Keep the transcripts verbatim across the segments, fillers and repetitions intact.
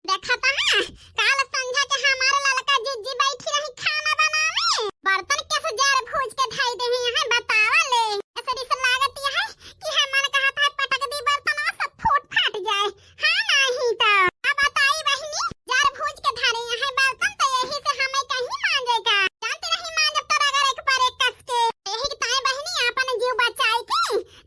देखत है, काल संझा के हमार ललका जिज्जी बैठी रही खाना बनावे, बर्तन कैसे जार भूज के धई देही है, बतावा ले। ऐसे रिस लागत है कि है मन कहत है पटक दी बर्तनवा, सब फूट फाट जाए। हाँ, नहीं तो। अब बताई बहिनी, जार भूज के धरे है बर्तन, तो यही से हमें कहीं मांजे का। जानती नहीं मांजब तो रगड़ एक पर एक कस के। यही के ताई बहिनी अपन जीव बचाई के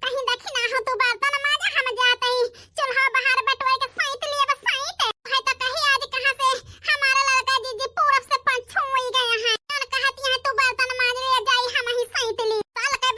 कहीं देखी ना हो तू बर्तन मांजा, हम जाते ही चूल्हा बाहर बटोर के सैंत लिए बस सैंत। है तो कही आज कहाँ से हमारा लड़का जीजी पूरब से पछुई गया है। कौन कहती है तू बर्तन मांज ले जाई, हम ही सैंत ली। साल के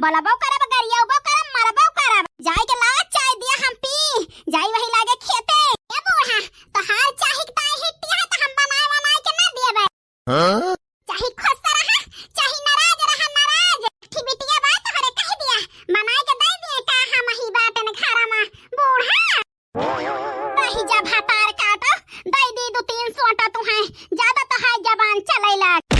बोलबो करब, गरियबो करब, मरबो करब। जाई के लावा चाय दिया हम पी, जाई वही लागे खेते। ए बूढ़ा, तोहार चाही के ताई हिट्टी है त हम बनाए बनाए के ना दिए बे। हाँ? चाही खुश रहा, चाही नाराज रहा, नाराज। ठी बिटिया बा तोहरे कह दिया, बनाए के दे दिए का हम ही बाटन घरा मा। बूढ़ा। रही जा भतार काटो, दे दी दो तीन सोटा तुहे, ज्यादा तो है जबान चलैला।